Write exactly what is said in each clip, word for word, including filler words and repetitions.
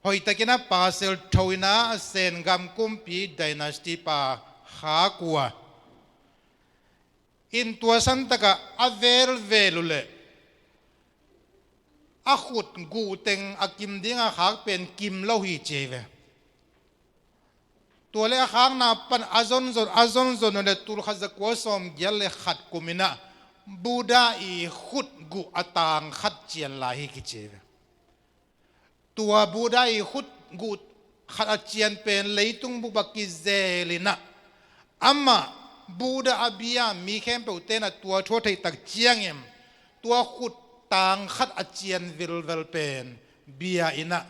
Hoihtakin a pasal tho in a Sengam kumpi dynasty pa khak uh a, in tua santakah a velvel uh leh a khut guh teng a kim dinga khak pen kim lo hi ci hi ve. Tua le a khakna pan a zonzon a zonzon uh leh tulkhat zakua sawmgiat le khat kum in a Buddha i khut guh a tang khat cian lai hi kici hi ve. Tua Buddha i khut guh khat a cian pen leitung bup ah kizel in a, amah Buddha a bia mi khempeuh ten a tua thu a theih tak ciangin tua khut tang khat a cian vilvel pen bia in a,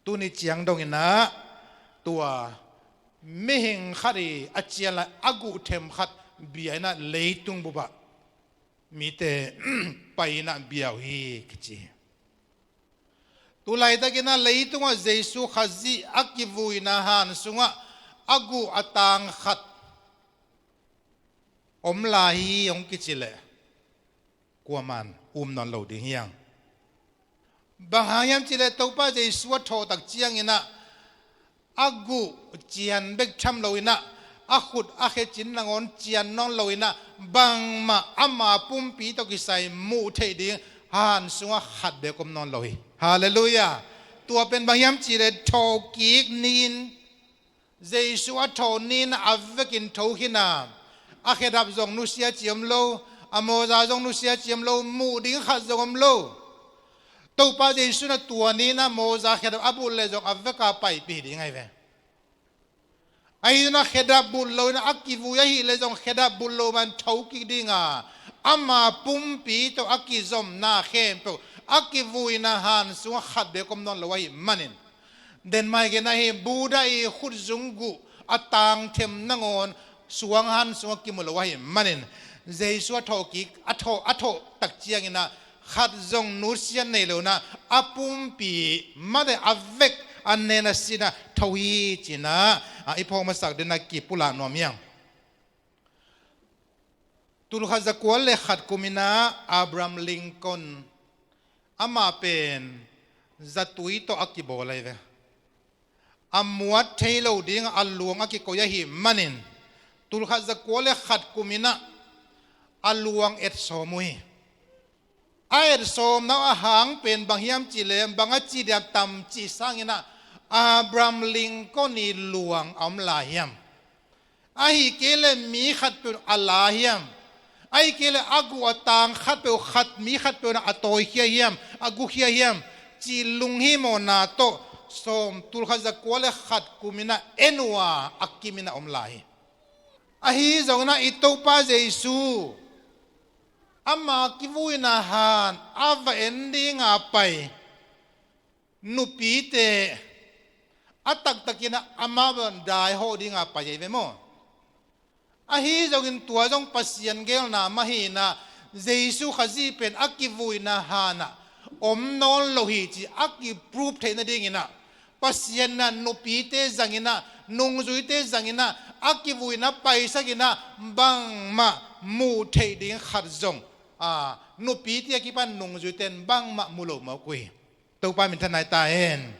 tuni ciang dong in a tua mihing khat i a cian lai a guh them khat bia in a leitung bup ah mite pai in a bia uh hi kici hi. Tu laitakin a leitung ah Jesu Khazih a kivuina han sungah a guh a tang khat om lai hi hong kici leh kuaman um nawn lo ding hi hang. Bang hang hiam cih leh Topa Jesu a thawh tak ciangin a a guh cian bek tham lo in a, a khut a khecin nangawn cian nawn lo in a, bangmah ama pumpi tawh kisai muh theih ding han sungah khat bek om nawn lo hi. Halleluiah. Tua pen bang hiam cih leh thawhkik ni-in, Jesu a thawh ni-in a vekin tho khin a, a khedap zong nusia ci om lo, a mawza zong nusia ci om lo, muh ding khat zong om lo. Topa Jesu in a tua ni-in a mawza khedap a bulh leh zong a veka paipih ding ahi ve. Ahi zongin a khedap bulh lo in a kivui ahih leh zong khedap bulh lo man tho kik ding a, ama pumpi tawh a kizomna khempeuh a kivuina han sungah khat bek om nawn lo ahih manin, Denmark in ahi Buddha i khutzung guh a tang them nangawn suang han sungah kimu lo ahih manin, Jesu a thawhkik a thawh a thawh tak ciangin a khat zong nusia nei lo in a, a pumpi mate a vek a nen a sin a tho hi ci-in a, a i phawk masak ding a kipulak nuam hi hang. Tulkhat zakua le khat kum in a Abraham Lincoln, amah pen zatui tawh a kibawl ahi ve. A muat thei lo ding a luang a kikoih ahih manin tulkhat zakua le khat kum in a a luang et sawm uh hi. A et sawmna uh a hang pen bang hiam cih leh bang a ci diam tam cih sangin a Abraham Lincoln i luang a om lai hiam? Ahih kei leh mi khatpeuh a la hiam? Ahih kei leh a guh a tang khatpeuh khat mi khatpeuh a tawikhia hiam, a gukhia hiam cih lunghimawhna tawh sawm tulkhat zakua le khat kum in a en uh a, a kim in a om lai hi. Ahi zongin a i Topa Jesu ama kivuina han a va en dinga pai nupite a taktakin a amah bang daihawh dinga pai ahi ve maw? Ahi zongin tua zong Pasian geelna mah hi in a, Jesu Khazih pen a kivuina han ah om nawn lo hi ci a kiproof theih nadingin a, Pasian in a nupite zangin a, nungzuite zangin a, a kivuina paisakin a, bangmah muh theih ding khat zong, a, nupite a kipan nungzuite in bangmah mu lo mawk uh hi. Topa minthanna hi ta hen.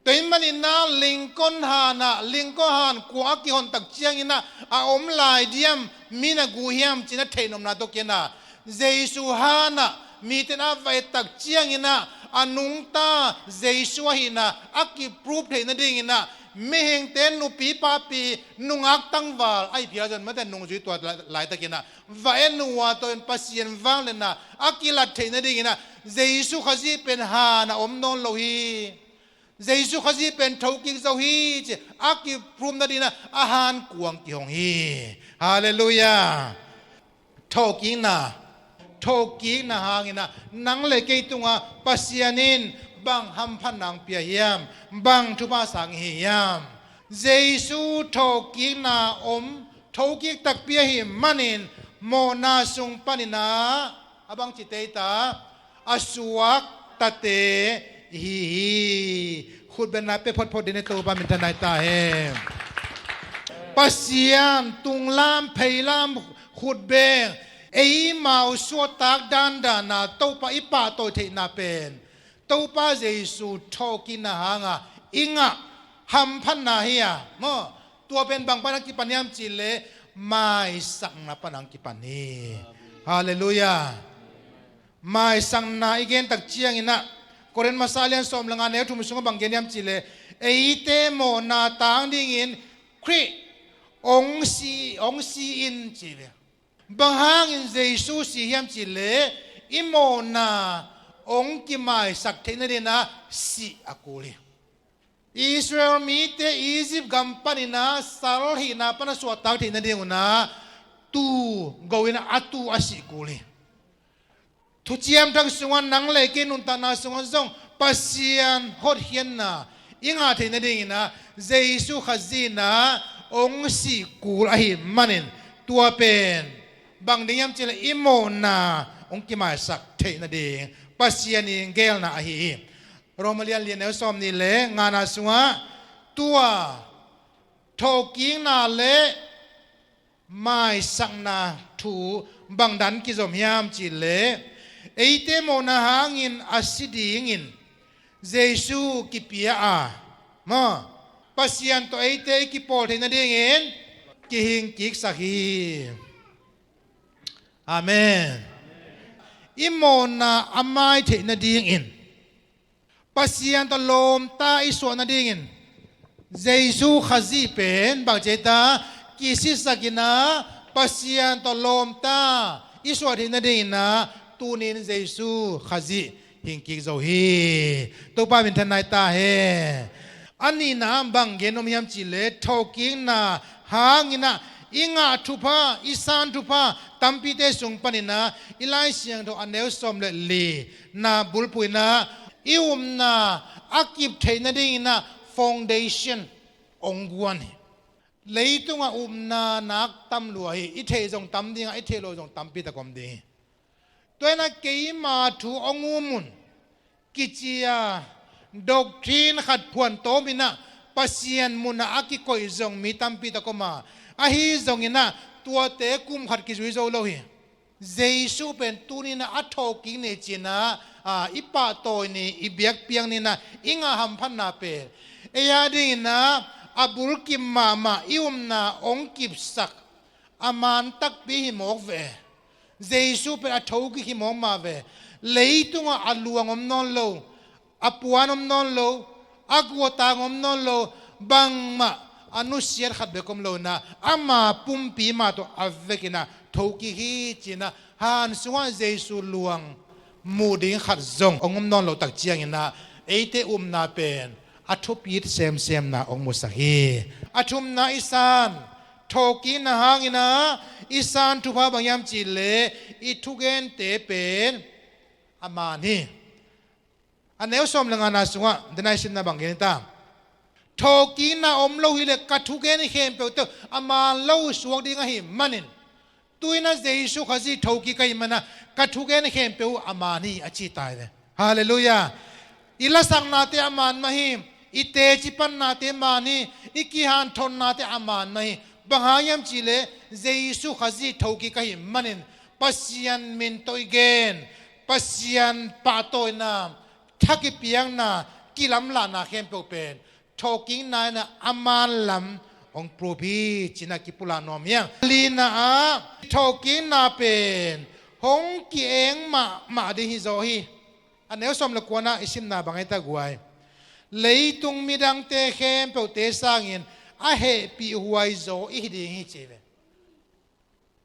Tua ahih manin a Lincoln han ah, Lincoln han kuang a kihon tak ciangin a, a om lai diam, mi na gu hiam ci-in a theih nopna tawh ken a, Jesu han ah mite in a va et tak ciangin a, a nungta Jesu ahihna a kiproof theih nadingin a, mihingte nupi papi nungak tangval a i phial zon mate nungzui tua laitakin a va en uh a, tua in Pasian vangliatna a kilat theih nadingin a, Jesu Khazih pen han ah om nawn lo hi. Jesu Khazih pen thokik zo hi ci a kiproof nadingin a, a han kuang kihong hi. Halleluiah. Thokikna, thokikna hangin a, nang le kei tungah Pasian in bang hamphatna hong pia hiam, bang thupha sang hi hiam? Jesu thokikna om, thokik takpi ahih manin mawhna sung panin a, a bang ci tei ta, a suaktate i hi hi. Khutbetna pia photphot dingin Topa minthanna hi ta hen. Pasian tunglam pheilam khutbeng eimau suahtak dandan a Topa i pahtawi theihna pen Topa Jesu thawhkikna hanga i ngah hamphatna hi a maw, tua pen bang pana kipan hiam cihleh maisakna pana kipan hi. Halleluiah. Maisakna i gen tak cianginah Korin masa lian sawm le nga neu thum sungah bang gen hiam cihleh eite mawhna tang dingin Khrih hong si, hong si in ci ve. Bang hangin Jesu si hiam cihleh i mawhna hong kimaisak theih nadinah sih a kul hi. Israel mite Egypt gam paninah sal hihna pana suahtak theih nadingunah tuu go inah a tuu a sih kul hi. Thuciam Thak sungah nang le kei nuntakna sungah zong Pasian hotkhiatna i ngah theih nadinginah Jesu Khazih inah hong sih kul ahih manin tua pen bang ding hiam cihleh i mawhna hong kimaisak theih nading Pasian i geelna ahi hi. Roma lian li neu sawm nih le ngana sungah tua thawhkikna le maisakna thu bangdan kizom hiam cihleh eite mawhna hangin a si dingin Jesu kipia a maw, Pasian tawh eite i kipawl theih nadingin kihing kiksak hi. Amen. I mawhna a mai theih nadingin Pasian tawh lawmta i suah nadingin Jesu Khazih pen bangci ta kisisakinah Pasian tawh lawmta i suah theih nadinginah tunin Jesu Khazih hingkik zo hi. Topa minthanna hi ta hen. A nihna bang gen om hiam cihleh thawhkikna hanginah i ngah thupha, i san thupha tampite sung paninah i Lai Siangtho a neu sawm le li na bulpuinah i upna a kip theih nadinginah foundation hong guan hi. Leitungah upna nak tam lua hi. I theih zong tam dingah i theih lo zong tampi tak om ding hi. Tua inah keima thu hong um un kici a doctrine khat phuan tawminah Pasian munah a kikoih zong mi tampi tak om a, ahi zonginah tuate kum khat kizui zo lo hi. Jesu pen tuninah a thawhkik ni cinah i pahtawi ni, i biakpiak ninah i ngah hamphatna pen ei a dinginah a bulkip mahmah i upna hong kipsak a man takpi hi mawk ve. Jesu pen a thokik hi mawk mah ve. Leitungah a luang om nawn lo, a puan om nawn lo, a guatang om nawn lo, bangmah a nusiat khat bek om lo inah ama pumpi mah tawh a vekinah thokik hi cinah han sungah Jesu luang muh ding khat zong hong om nawn lo tak cianginah eite upna pen a thupit semsemna hong musak hi. A thumna i san thawhkikna hanginah i san thupha bang hiam cihleh i thugente pen a man hi. A neu sawm le ngana sungah dena i simna bang gen hi ta. Thawhkikna om lo hileh ka thugen khempeuhte a man lo suak ding ahih manin tuinah Jesu Khazih thokik ahih manah ka thugen khempeuh a man hi a ci ta hi ve. Halleluiah. I lasaknate a man mah hi. I teci pannate a man hi. I kihanthotnate a man mah hi. Bang hang hiam cihleh Jesu Khazih thokik ahih manin Pasian min tawh i gen, Pasian pahtawina, tha kipiakna, kilamlahna khempeuh pen thawhkikna inah a manlam hong prove hi cinah kipulak nuam hi hang. Lina ah thawhkikna pen hong ki-eng mahmah ding hi zaw hi. A neu sawm le kuana i simna bang hi ta guai. Leitung midangte khempeuhte sangin a hehpihhuai zaw i hi ding hi ci ve.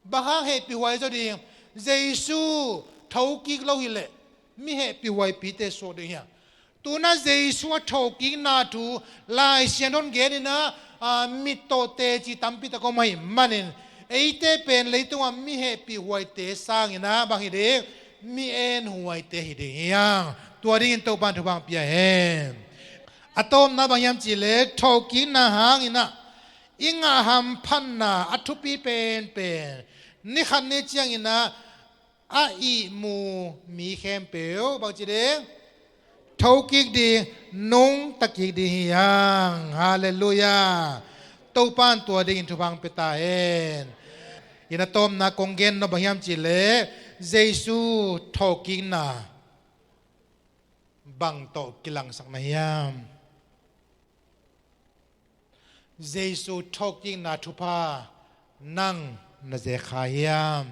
Bang hang hehpihhuai zaw ding? Jesu thokik lo hileh mi hehpihhuaipite suak ding hiam? Tunah Jesu a thokikna thu Lai Siangtho in geninah mittawh teci tampi tak om ahih manin eite pen leitungah mi hehpihhuaite sanginah bang hi ding? Mi enhuaite hi ding hi hang. Tua dingin Topan thupha hong pia hen. A tawpna bang hiam cihleh thokikna hanginah i ngah hamphatna a thupi penpen ni khat ni cianginah a ihmu mi khempeuh bangci ding? Thokik ding, nungtakik ding hi hang. Halleluiah. Topan tua dingin thupha hong pia ta hen. Ina tawpna kong gen nop bang hiam cihleh Jesu thawhkikna bang tawh kilangsak na hiam? Jesu thawhkikna thupha nang na ze kha hiam?